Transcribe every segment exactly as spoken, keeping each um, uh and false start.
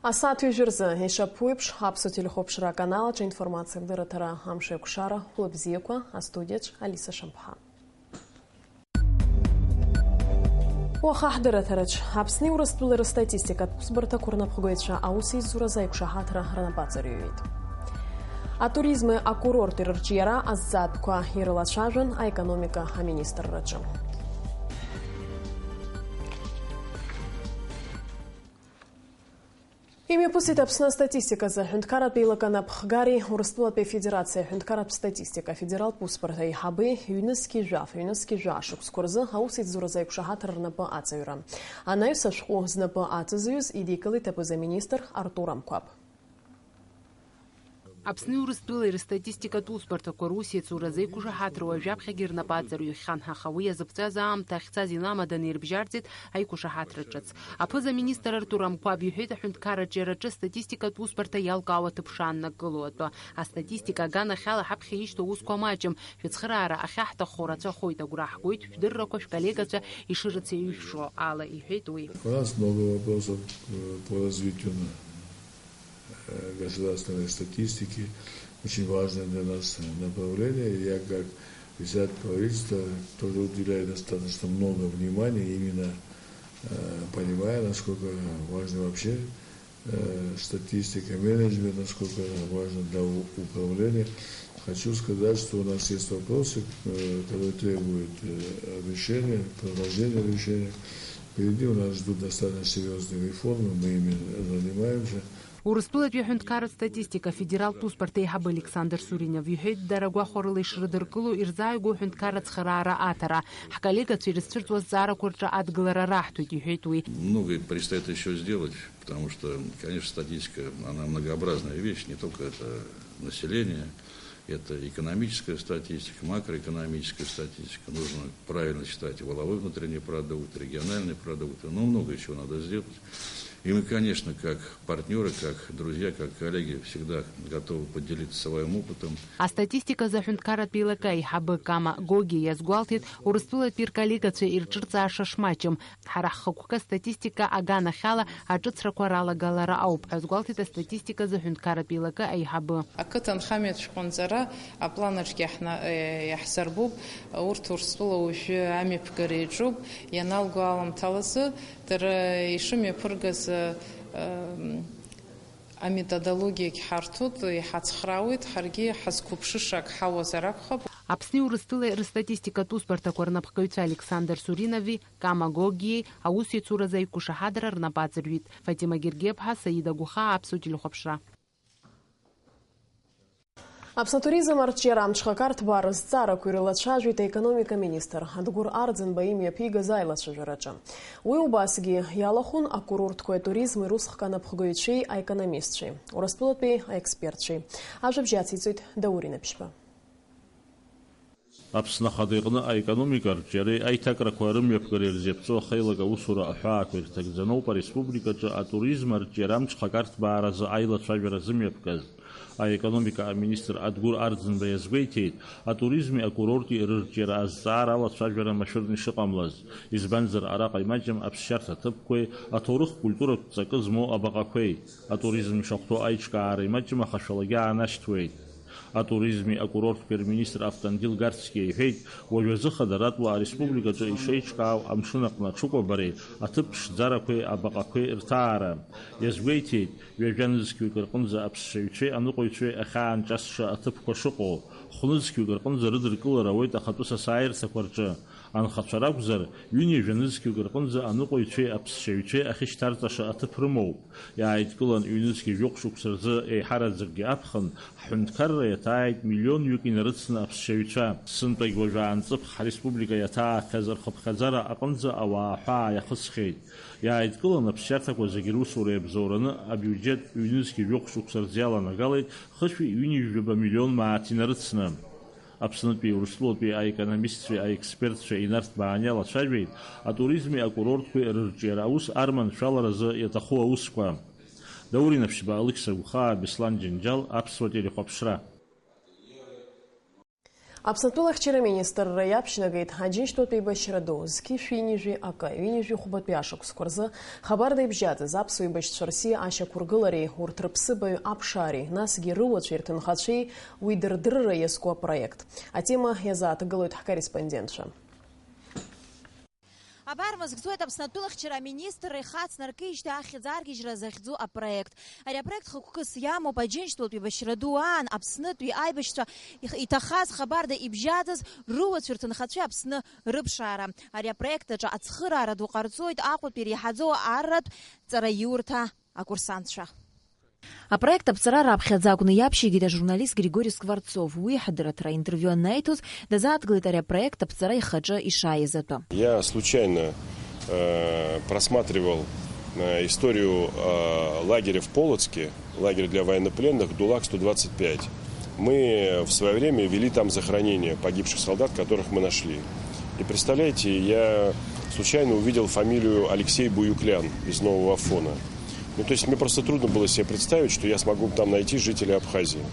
Асааҭ ҩажәа рзы, ишаԥу еиԥш, Аԥсуа телехәаԥшра аканал аҿы информациатә дырраҭара Амшеикәшара, хәлыбзиақәа, астудиаҿ Алиса Шамԥҳа. Уаха ҳдырраҭараҿ Аԥсни Урыстәылеи рыстатистикатә усбарҭақәа рнапхгаҩцәа аусеицуразы аиқәшаҳаҭра рнапаҵаҩуеит. Атуризми акурорти рырҿиара азҵаатәқәа ирылацәажәан аекономика аминистрраҿы. Имҩаԥысит Аԥсны астатистиказы аҳәынҭқарратә еилакы анапхгареи Урыстәылатәи Афедерациа аҳәынҭқарратә статистика афедералтә усбарҭа аиҳаби ҩнызқьи жәаф, ҩнызқьи жәа шықәсқәа рзы аусеицуразы аиқәшаҳаҭра рнапы аҵаҩра. Анаҩс ашәҟәы знапы аҵазҩыз идикылеит аԥыза-министр Артур Амқәаб. Аԥсни Урыстәылеи рыстатистикатә усбарҭақәа русеицуразы аиқәшаҳаҭра уажәаԥхьагьы рнапы аҵарҩхьан, аха уи иазыԥҵәаз аамҭа ахьцаз инамаданы ирыбжьарҵеит аиқәшаҳаҭра ҿыц. Аԥыза-министр Артур Амқәаб иҳәеит, аҳәынҭқарра аҿиараҿы астатистикатә усбарҭа иалкаау аҭыԥ шааннакыло атәы. Астатистика аганахьала ҳаԥхьа ишьҭоу аусқәа маҷым, шәыцхыраара ахьаҳҭаххо рацәахоит, агәра ҳгоит, шәдыррақәа шәколлегацәа ишырыцеиҩшәшо ала, иҳәеит уи. У нас много вопросов, э, по развитию на э, государственной статистики, очень важное для нас направление. Я как председатель правительства тоже уделяю достаточно много внимания, именно, э, понимая, насколько важно вообще, э, статистика, менеджмент, насколько важно для у-, управления. Хочу сказать, что у нас есть вопросы, э, которые требуют, э, решения, продолжения решения. Впереди у нас ждут достаточно серьёзные реформы, мы ими занимаемся. Урыстәылатәи аҳәынҭқарратә статистика афедералтә усбарҭа аиҳабы Александр Суринов иҳәеит, дара гәахәарыла ишрыдыркыло ирзааигәоу аҳәынҭқарра ацхыраара аҭара. Ҳколлегацәа ирызцәырҵуа азҵаарақәа рҿы адгылара раҳҭоит, иҳәеит уи. Многое предстоит ещё сделать, потому что, конечно, статистика, она многообразная вещь, не только это население, это экономическая статистика, макроэкономическая статистика, нужно правильно считать валовой внутренний продукт, региональный продукт, но много ещё надо сделать. И мы, конечно, как партнёры, как друзья, как коллеги, всегда готовы поделиться своим опытом. Астатистиказы аҳәынҭқарратә еилакы аиҳабы Кама Гоги иазгәалҭеит, Урыстәылатәи рколлегацәа ирҿырҵааша шмаҷым. Ҳара ҳхықәкы астатистика аганахьала аҿыцрақәа ралагалара ауп ҳәа азгәалҭеит астатистиказы аҳәынҭқарратә еилакы аиҳабы. Ақыҭанхамҩатә шәҟәынҵара аплан аҿгьы ҳна-, э, иаҳзарбуп. Урҭ Урыстәыла уажәы амҩаԥгара иаҿуп. Ианалго аламҭалазы дара ишымҩаԥыргаз, э, аметодологиагь ҳарҭоит, иҳацхраауеит, ҳаргьы ҳазқәыԥшыша ак ҳауазар акәхап. Аԥсни Урыстәылеи рыстатистикатә усбарҭақәа рнапхгаҩцәа Александр Суринови Кама Гогиеи аусеицуразы аиқәшаҳаҭра рнапы аҵарҩит. Фатима Гергиаԥҳа, Саида Гәыхаа, Аԥсуа телехәаԥшра. Аԥсны атуризм арҿиара амҽхак арҭбаара зҵаарақәа ирылацәажәеит аекономика министр Адгәыр Арӡынба имҩаԥигаз аилацәажәараҿы. Уи убасгьы иалахәын акурортқәеи атуризми русхк анапхгаҩцәеи аекономистцәеи, Урыстәылатәи аекспертцәеи. Ажәабжь ациҵоит Даур Инаԥшьба. Аԥсны Ахада иҟны аекономика арҿиареи аиҭакрақәа рымҩаԥгареи ирзеиԥҵоу ахеилак аусура аҳәаақәа ирҭагӡаноуп ареспубликаҿы атуризм арҿиара амҽхак арҭбааразы аилацәажәара зымҩаԥгаз. Аекономика аминистр Адгәыр Арӡынба иазгәеиҭеит, атуризми акурорти рырҿиара азҵаара алацәажәара машәырны ишыҟамлаз, избанзар, араҟа имаҷым аԥсшьарҭа ҭыԥқәеи аҭоурых-культуратә ҵакы змоу абаҟақәеи. Атуризм ишахәҭоу аиҿкаара имаҷым, аха шәалагьы аанашьҭуеит. Атуризми акурортқәеи рминистр Автандил Гарцкиа иҳәеит, уажәазы хадаратәла ареспубликаҿы ишеиҿкаау амшын аҟны аҽыкәабареи аҭыԥ ԥшӡарақәеи абаҟақәеи рҭаара. Иазгәеиҭеит, ҩажәа нызқьҩык рҟынӡа аԥсшьаҩцәеи аныҟәаҩцәеи ахьаанҿасша аҭыԥқәа шыҟоу, хә-нызқьҩык рҟынӡа рыдыркылара ауеит ахатәы сасааирҭақәа рҿы. Анхацәа ракәзар, ҩынҩажәа нызқьҩык рҟынӡа аныҟәаҩцәеи аԥсшьаҩцәеи ахьышьҭарҵаша аҭыԥ рымоуп. Иааидкылан ҩнызқьи жәохә шықәса рзы еиҳараӡакгьы аԥхын, ҳҳәынҭқарра иаҭааит миллионҩык инарыцны аԥсшьаҩцәа. Сынтәагь уажәаанӡа ҳреспублика иаҭаахьаз рхыԥхьаӡара аҟынӡа ауаа аҳәаа иахысхьеит. Иааидкылан аԥсшьарҭақәа зегьы русура иабзоураны абиуџьет ҩнызқьи жәохә шықәса рзы иаланагалеит хышәи ҩынҩажәаба миллион мааҭ инарыцны. Аԥснытәи Урыстәылатәи аекономистцәеи аекспертцәеи инарҭбааны иалацәажәеит атуризми акурортқәеи рырҿиара аус арманшәаларазы иаҭаху аусқәа. Даур Инаԥшьба, Алықьса Гәхаа, Беслан Џьанџьал, Аԥсуа телехәаԥшра. Аԥсны атәылахьчара аминистрра иаԥшьнагеит Аџьынџьтәылатә еибашьра ду, зқьи шәи ҩынҩажәи акы, ҩынҩажәи хәбатәи ашықәсқәа рзы хабар даибжьаӡыз аԥсуа еибашьцәа рсиа ашьақәыргылареи урҭ рыԥсыбаҩ аԥшаареи, насгьы рыуацәеи рҭынхацәеи уи дырдырра иазку апроект. Атема иазааҭгылоит ҳкорреспондентцәа. Абар мызгӡоит Аԥсны атәылахьчара аминистрра ихацнаркижьҭеи ахьӡ аргьежьра захьӡу апроект. Ари апроект хықәкыс иамоуп Аџьынџьтәылатә еибашьра ду аан Аԥснытәи аибашьцәа их-, иҭахаз хабарда ибжьаӡыз рыуацәеи рҭынхацәеи Аԥсны рыԥшаара. Ари апроект аҿы ацхыраара ду ҟарҵоит Аҟәатәи иреиҳаӡоу арратә ҵараиурҭа акурсантцәа. Апроект аԥҵара раԥхьаӡа акәны иаԥшьигеит ажурналист Григори Скворцов. Уи ҳдырраҭара интервиу анаиҭоз, дазааҭгылеит ари апроект аԥҵара ихаҿы ишааиз атәы. Я случайно, э, просматривал, э, историю, э, лагеря в Полоцке, лагерь для военнопленных «ГУЛАГ сто двадцать пять». Мы в своё время вели там захоронение погибших солдат, которых мы нашли. И представляете, я случайно увидел фамилию Алексей Буюклян из Нового Афона. Ну, то есть мне просто трудно было себе представить, что я смогу там найти жителей Абхазии.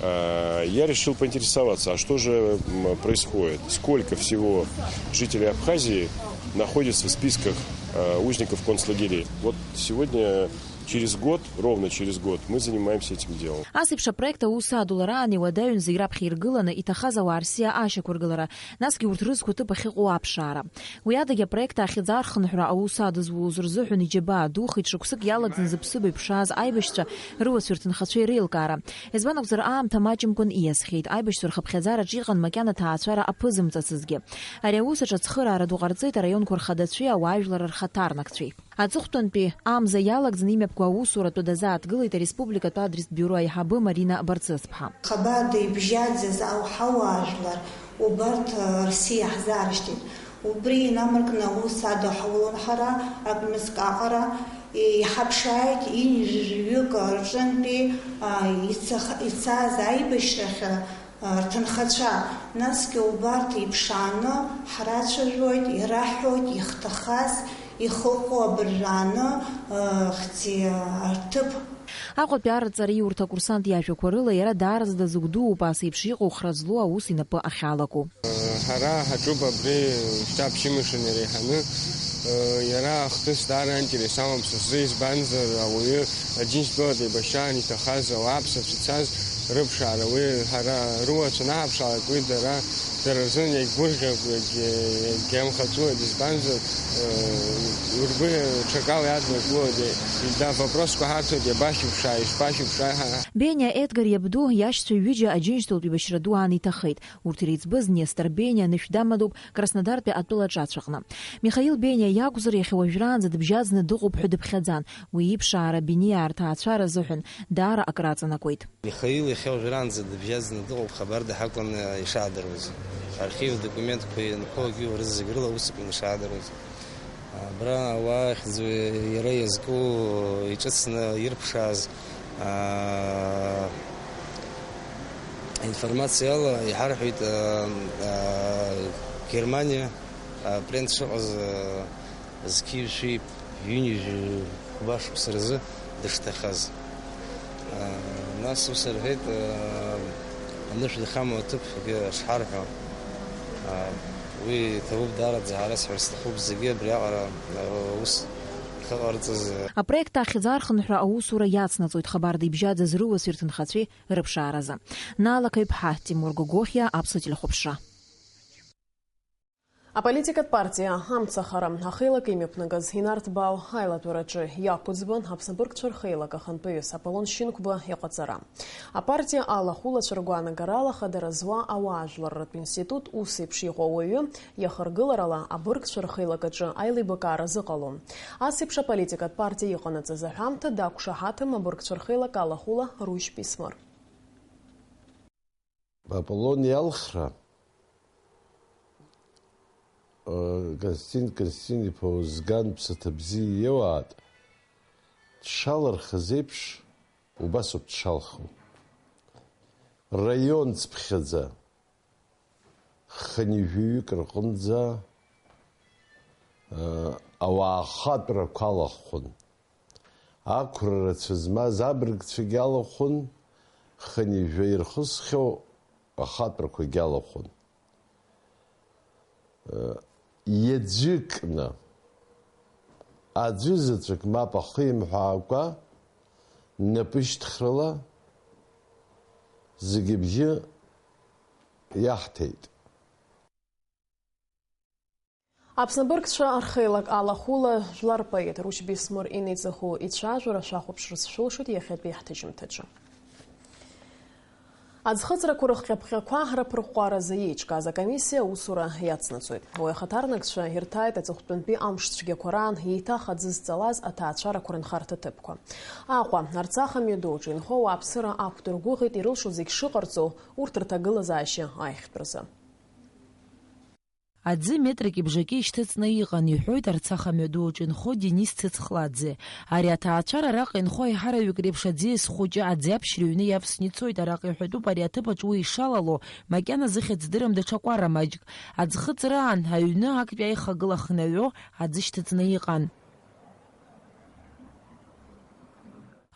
А, я решил поинтересоваться, а что же, м, происходит? Сколько всего жителей Абхазии находится в списках, а, узников концлагерей? Вот сегодня, через год, ровно через год, мы занимаемся этим делом. Ас еиԥш апроект аус адулараан иуадаҩын зегь раԥхьа иргыланы иҭахаз ауаа рсиа ашьақәыргылара, насгьы урҭ рызқәа ҭыԥ ахьыҟоу аԥшаара. Уи адагьы апроект ахьӡ архынҳәра аус адызулоз рзыҳәан иџьабаа духеит шықәсык иалагӡаны зыԥсыбаҩ ԥшааз аибашьцәа рыуацәеи рҭынхацәеи реилкаара. Избан акәзар, аамҭа маҷымкәан ииасхьеит, аибашьцәа рхыԥхьаӡараҿ иҟан макьана ҭаацәара аԥызымҵацызгьы. Ари аус аҿы ацхыраара ду ҟарҵеит араионқәа рхадацәеи ауаажәлар рхаҭарнакцәеи. Аҵыхәтәантәи амза иалагӡаны имҩаԥгоу аусуратә дазааҭгылеит ареспубликатә адрестә биуро аиҳабы Марина Барцыцԥҳа. Хабарда ибжьаӡыз ауаҩ-, ауаажәлар убарҭ, э, рсиа ҳзаарышьҭит. Убри инамаркны аус адаҳулон ҳара, акымзк аҟара, иҳаԥшааит ҩынҩажәаҩык рҿынтәи, а, ицах-, ицаз аибашьрахь, а, рҭынхацәа. Насгьы убарҭ иԥшааны ҳрацәажәоит, ираҳҳәоит ихҭахаз, ихыҟоу абыржәааны, а, хьӡи, а, рҭыԥ. Аҟәатәи арҵариурҭа акурсант иажәақәа рыла, иара даараӡа дазыгәдууп ас еиԥш иҟоу хра злоу аус инапы ахьалаку. Ҳара ҳаҿуп абри шьҭа ԥшьымш инареиҳаны. Иара ахҭыс даара аинтерес амоуп са сзы, избанзар ауаҩы Аџьынџьтәылатә еибашьраан иҭахаз ауааԥсырҭ ицаз рыԥшаара, уи ҳара рыуацәа анаҳаԥшаалак, уи дара, дара рзын иагьгәырӷьап, иагь-, иагьамхаҵәуеит, избанзар, ргәы ҽакала иаднакылоит, да, вопросқәа ҳарҭоит, иабашьыԥшааи, ишԥашьыԥшааи ҳәа. Бениа Едгар иабду иашьцәа ҩыџьа Аџьынџьтәылатә еибашьра ду аан иҭахеит. Урҭ иреиҵбыз Нестор Бениа анышә дамадоуп Краснодартәи атәылаҿацәаҟны. Михаил Бениа иакәзар, иахьа уажәраанӡа дыбжьаӡны дыҟоуп ҳәа дыԥхьаӡан. Уи иԥшаара Бениа рҭаацәара азыҳәан даара акраҵанакуеит. Михаил иахьа уажәраанӡа дыбжьаӡны дыҟоуп, хабарда ҳакәын ишаадыруаз. Архив документқәа ианқәоугьы урыс зегь рыла усакәын ишаадыруаз. Абра ауаа ахьӡ иара иазку иҿыцны ирԥшааз, аа, информациала иҳарҳәеит, аа, аа, Германиа, аа, плен дшыҟаз, аа, зқьи жәшәи ҩынҩажәи хәба шықәса рзы дышҭахаз. Нас ус рҳәеит, анышә дахьамоу аҭыԥгьы шҳарҳәо. Уи иҭабуп даараӡа, ҳара сҳәар сҭахуп зегьы абриаҟара ус ахьыҟарҵаз. Апроект ахьӡ архынҳәра аусура иацнаҵоит хабарда ибжьаӡыз рыуацәеи рҭынхацәеи рыԥшааразы. Наала Қаҩԥҳа, Тимур Гогохиа, Аԥсуа телехәаԥшра. Аполитикатә партиа Амцахара ахеилак имҩаԥнагаз инарҭбаау аилатәараҿы иақәыӡбан Аԥсны абыргцәа рхеилак ахантәаҩыс Аполлон Шьынқәба иҟаҵара. Апартиа алахәылацәа ргәаанагарала хадара зуа ауаажәларратә институт ус еиԥш иҟоу ауаҩы иахыргыларала абыргцәа рхеилак аҿы аилибакаара зыҟалом. Ас еиԥш аполитикатә партиа иҟанаҵаз аҳәамҭа дақәшаҳаҭым абыргцәа рхеилак алахәыла Ружь Писмыр. Аполлон иалхра, э, Константин Константин-иԥа Озган ԥсаҭа бзиа иоуааит, дшалырхыз еиԥш, убасоуп дшалху. Раион цыԥхьаӡа хынҩажәаҩык рҟынӡа, э, ауаа ахатәрақәа алахәын. Ақәра рацәа змаз абыргцәагьы алахәын, хынҩажәа ирхысхьоу Ахатәрақәагь алахәын. Иаӡәыкны, аӡәы заҵәык мап ахы имҳәаакәа, напышьҭхрала зегьы абжьы иаҳҭеит. Аԥсны абыргцәа рхеилак алахәыла жәлар рпоет Рушь Бисмыр иниҵахьоу ицәажәара шәахәаԥшырц шәылшоит иахьатәи ҳҭыжьымҭаҿы. Аӡхыҵрақәа рыхҟьаԥҟьақәа рыԥырҟәҟәаразы еиҿкааз акомиссиа аусура иацнаҵоит. Уи ахаҭарнакцәа ирҭааит аҵыхәтәантәи амш цәгьақәа раан еиҭах аӡы зҵалаз аҭаацәарақәа рынхарҭа ҭыԥқәа. Аҟәа, Арцах амҩадуаҿы инхо ауааԥсыра ақәдыргәыӷит ирылшо зегь шыҟарҵо урҭ рҭагылазаашьа аиӷьтәразы. Аӡы метрики бжаки ишьҭыҵны иҟан, иҳәоит Арцах амҩаду аҿы инхо Денис Цыцхладзе. Ари аҭаацәара араҟа инхо аиҳараҩык реиԥш аӡиас хәыҷы аӡиаԥшь рыҩны иавсны ицоит, араҟа иҳәатәуп ари аҭыԥ аҿы уи ишалало, макьана зыхьӡ здырам даҽа кәара маҷк. Аӡхыҵраан аҩны актәи аихагыла ахнаҩо аӡы шьҭыҵны иҟан.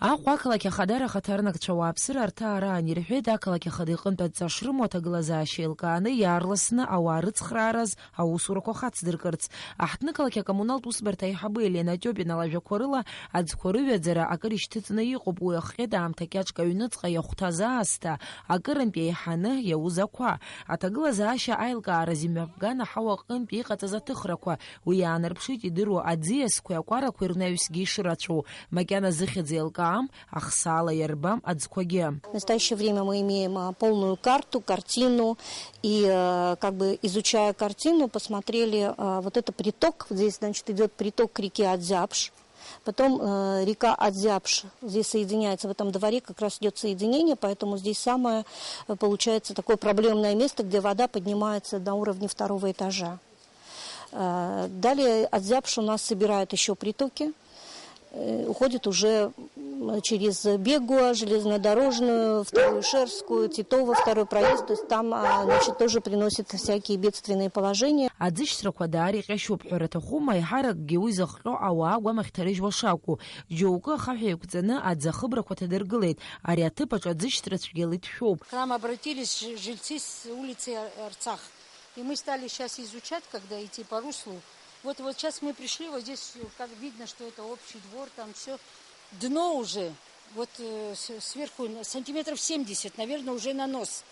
Аҟәа ақалақь ахадара ахаҭарнакцәа ауааԥсыра рҭаара анирҳәеит, ақалақь ахада иҟынтә адҵа шрымоу аҭагылазаашьа еилкааны иаарласны ауаа рыцхраараз аусурақәа хацдыркырц. Аҳҭнықалақь акоммуналтә усбарҭа аиҳабы Елена Тиопина лажәақәа рыла, аӡқәа рыҩаӡара акыр ишьҭыҵны иҟоуп, уи ахҟьеит аамҭа кьаҿк аҩныҵҟа иахәҭаз аасҭа, акырынтә еиҳаны иауз ақәа. Аҭагылазаашьа аилкааразы имҩаԥган аҳауа аҟынтә иҟаҵаз аҭыхрақәа, уи иаанарԥшит идыруа аӡиасқәеи акәарақәеи рнаҩсгьы ишырацәоу, макьана зыхьӡ еилкаам, ахсаала иарбам аӡқәагьы. В настоящее время мы имеем, а, полную карту, картину, и, э, как бы изучая картину, посмотрели, а, вот это приток, вот здесь, значит, идёт приток к реке Адзябш, потом, э, река Адзябш здесь соединяется, в этом дворе как раз идёт соединение, поэтому здесь самое, э, получается, такое проблемное место, где вода поднимается до уровня второго этажа. Э, далее Адзябш у нас собирает ещё притоки, э, уходит уже, м, через Бегуа, железнодорожную, вторую Шерскую, Титово, второй проезд, то есть там, а, значит, тоже приносит всякие бедственные положения. Аӡышьҭрақәа даара иҟьашьуп ҳәа рҭахума, аиҳаракгьы уи зыхҟьо ауаа агәамахь ҭарыжьуа шакәу. Џьоукы ахаҳә еиқәҵаны аӡы ахыбрақәа ҭадыргылеит, ари аҭыԥ аҿы аӡышьҭра цәгьала иҭшәоуп. К нам обратились ж-, жильцы с улицы Ар-, Арцах. И мы стали щас изучать, когда идти по руслу. Вот, вот щас мы пришли, вот здесь, э, как видно, что это общий двор, там всё. Дно уже, вот, э, с-, сверху на сантиметров семьдесят, наверное, уже на нос.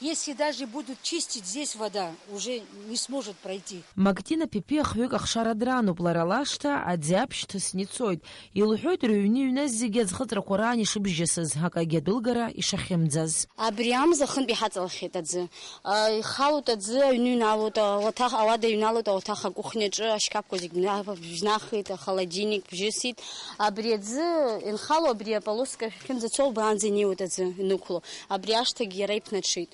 Если даже будут чистить, здесь вода уже не сможет пройти. Мактина Пипи ахҩык ахшара дрануп, лара лашҭа аӡиаԥшь ҭысны ицоит. Илҳәоит, рыҩны иҩназ зегьы аӡхыҵрақәа раан ишыбжьысыз, акагьы адәылгара ишахьымӡаз. Абри амза хынтә иҳаҵалахьеит аӡы. А, ихалоит аӡы, аҩны иҩналоит, ауаҭах, ауада иҩналоит, ауаҭах акухняҿы ашьқьаԥқәа зегь бна-, бжьнахит, ахолодильник бжьысит. Абри аӡы инхало, абри аполоска ахьынӡацо убранӡа инеиуеит аӡы инықәло. Абри ашҭагь иара иԥнаҽит.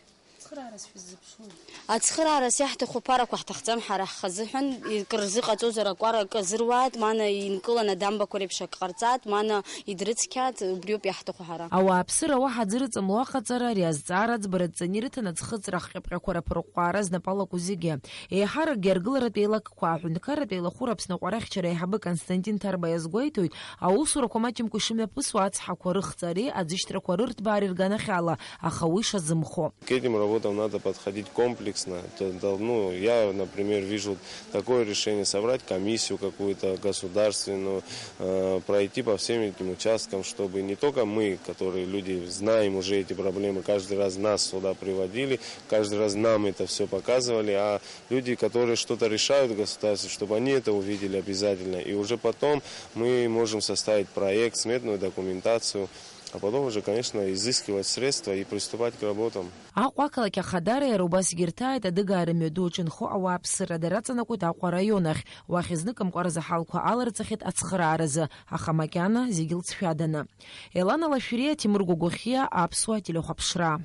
Ацхыраарас шәыззыԥшу? Ацхыраарас иаҳҭаху ԥарақәа ҳҭахӡам ҳара ҳхазыҳәан, икыр рзыҟаҵозар акәара акы азыруааит, мана инкылан адамбақәа реиԥш акы ҟарҵааит, мана идрыцқьааит, убриоуп иаҳҭаху ҳара. Ауааԥсыра уаҳа аӡы рыҵамло аҟаҵара, ари азҵаара аӡбара дҵаны ирыҭан аӡхыҵра ахҟьаԥҟьақәа раԥырҟәҟәаара знапы алаку зегьы. Еиҳаракгьы аргыларатә еилакқәа, аҳәынҭқарратә еилахәыра Аԥсны аҟәара ахьчара аиҳабы Константин Ҭарба иазгәеиҭоит, аусурақәа маҷымкәа ишымҩаԥысуа ацҳақәа рыхҵареи аӡышьҭрақәа рырҭбаареи рганахьала, аха уи шазымхо. К этим работам надо подходить комплексно. Это дол-, ну, я, например, вижу такое решение: собрать комиссию какую-то государственную, э, пройти по всем этим участкам, чтобы не только мы, которые люди, знаем уже эти проблемы, каждый раз нас сюда приводили, каждый раз нам это всё показывали, а люди, которые что-то решают в государстве, чтобы они это увидели обязательно. И уже потом мы можем составить проект, сметную документацию, а потом уже, конечно, изыскивать средства и приступать к работам. Аҟәа ақалақь ахадара иара убасгьы ирҭааит адыгаа рымҩаду аҿы инхо ауааԥсыра, дара аҵанакуеит Аҟәа араион ахь. Уахь зныкымкәа рзаҳалқәа аларҵахьеит ацхырааразы, аха макьана зегь лҵшәаданы. Елана Лашәриа, Тимур Гогохиа, Аԥсуа телехәаԥшра.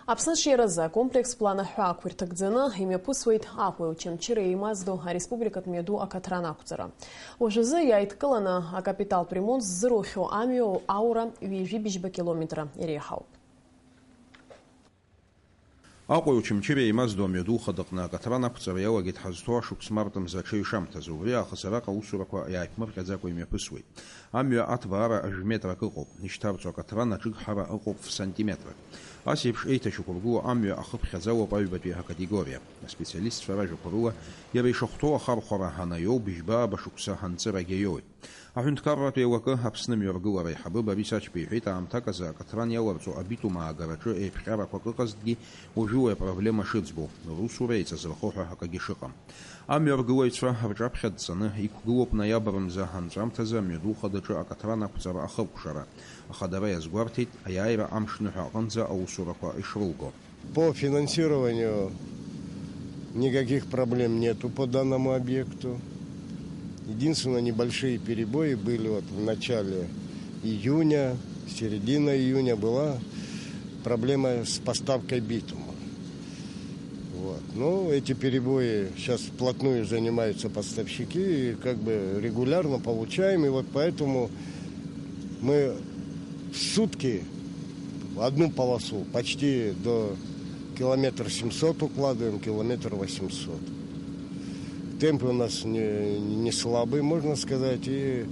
Аԥсны аҿиаразы акомплекс план аҳәаақәа ирҭагӡаны имҩаԥысуеит Аҟәеи Очамчыреи еимаздо ареспубликатә мҩаду акаҭран ақәҵара. Уажәазы иааидкыланы акапиталтә ремонт ззыруахьоу амҩа аура ҩажәи бжьба километра иреиҳауп. Аҟәеи Очамчыреи еимаздо амҩаду хадыҟны акаҭран ақәҵара иалагеит ҳазҭоу ашықәс март мза аҽеҩшамҭазы, убри аахыс араҟа аусурақәа иааиԥмырҟьаӡакәа имҩаԥысуеит. Амҩа аҭбаара жәа метрак ыҟоуп, ишьҭарҵо акаҭран аҿыгҳара ыҟоуп ф-сантиметрак. Ас еиԥш еиҭашьақәыргыло амҩа ахыԥхьаӡалоуп аҩбатәи акатегориа. Аспециалистцәа ражәақәа рыла, иара ишахәҭоу ахархәара анаиоу быжьба-ааба шықәса анҵырагьы аиоуеит. Аҳәынҭқарратә еилакы Аԥсны мҩаргылара аиҳабы Борис Ачба иҳәеит, аамҭак азы акаҭран иаларҵо абитум аагараҿы еиԥҟьарақәа акы ыҟазҭгьы, уажәы уи апроблема шыӡбо, русура еиҵазырхо ҳәа акагьы шыҟам. Амҩаргылаҩцәа рҿаԥхьа дҵаны иқәгылоуп ноиабр мза анҵәамҭазы амҩаду хадаҿы акаҭран ақәҵара ахыркәшара, аха дара иазгәарҭеит, аиааира амш ныҳәа аҟынӡа аусурақәа ишрылго. По финансированию никаких проблем нету по данному объекту. Единственное, небольшие перебои были вот в начале июня, середина июня была проблема с поставкой битума. Вот. Ну, эти перебои сейчас вплотную занимаются поставщики, и как бы регулярно получаем, и вот поэтому мы в сутки одну полосу почти до километр семьсот укладываем, километр восемьсот. Темпы у нас не, не слабые, можно сказать, и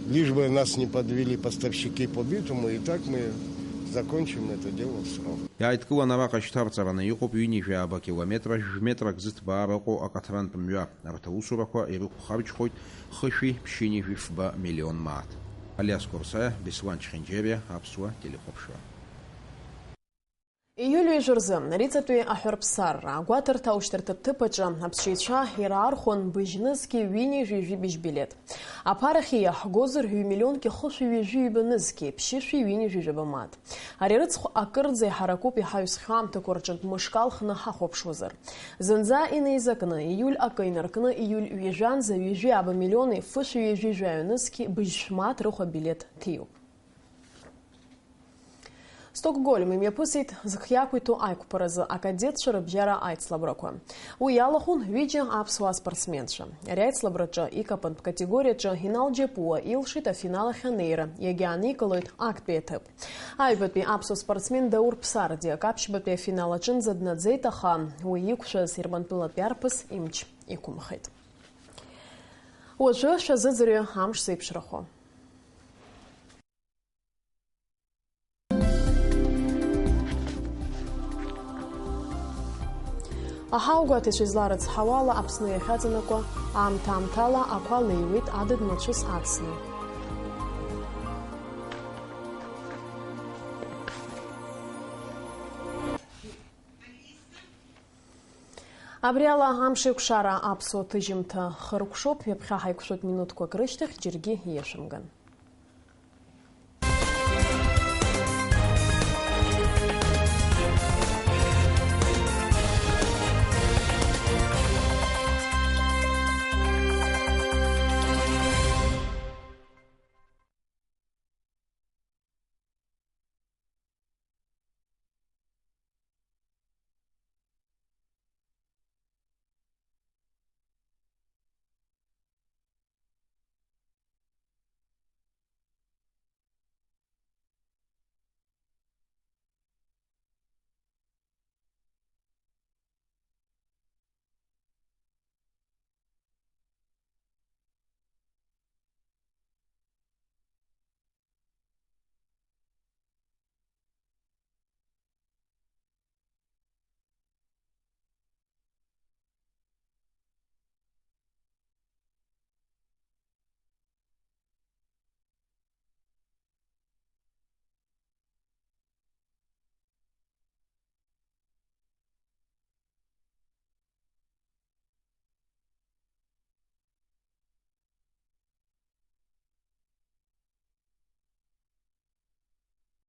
лишь бы нас не подвели поставщики по битуму, и так мы закончим это дело в срок. Иааидкылан араҟа шьҭарҵараны иҟоуп ҩынҩажәи ааба километр, жәметрак зыҭбаара ыҟоу акаҭрантә мҩа. Арҭ аусурақәа ирықәхарџьхоит хышәи ԥшьынҩажәи фба миллион мааҭ. Алиас Корсаиа, Беслан Чхинџьериа, Аԥсуа телехәаԥшра. Ииуль ҩажәа рзы Риҵатәи аҳәарԥсарра агәаҭарҭа аушьҭарҭатә ҭыԥ аҿы аԥсшьаҩцәа ираархәон быжь нызқьи ҩынҩажәи жәибжь билеҭ. Аԥарахьы иаҳгозар, ҩ-миллионки хышәи ҩажәи ҩба нызқьи ԥшьышәи ҩынҩажәи жәаба мааҭ. Ари арыцхә акырӡа иҳаракуп иҳаҩсхьоу аамҭақәа рҿынтә мышк алхны ҳахәаԥшуазар. Зынӡа инеизакны, ииуль акы инаркны, ииуль ҩажәанӡа ҩажәи ааба миллиони фышәи ҩажәи жәаҩа нызқьи быжьшә мааҭ рыхә абилеҭ ҭиуп. Стокгольм имҩаԥысит зхы иақәиҭу аиқәԥаразы акадетцәа рыбжьара аицлабрақәа. Уи иалахәын ҩыџьа аԥсуа спортсменцәа. Ари аицлабраҿы икапантә категориаҿы Инал Џьапуа илшеит афинал ахь анеира, иагьааникылоит актәи аҭыԥ. Аҩбатәи аԥсуа спортсмен Даур Ԥсардиа аԥшьбатәи афинал аҿынӡа днаӡеит, аха уи иқәшәаз Ермантәылатәи арԥыс имч иқәымхеит. Уажәы шәазыӡырҩы амш зеиԥшрахо. Аҳауагәаҭаҩцәа изларыцҳауа ала, Аԥсны иахьаҵанакуа аамҭа-аамҭала ақәа леиуеит адыд мацәыс ацны. Абри ала амшеикәшара аԥсуа ҭыжьымҭа хыркәшоуп, ҩаԥхьа ҳаиқәшәоит минуҭқәак рышьҭахь, џьаргьы ииашәымган.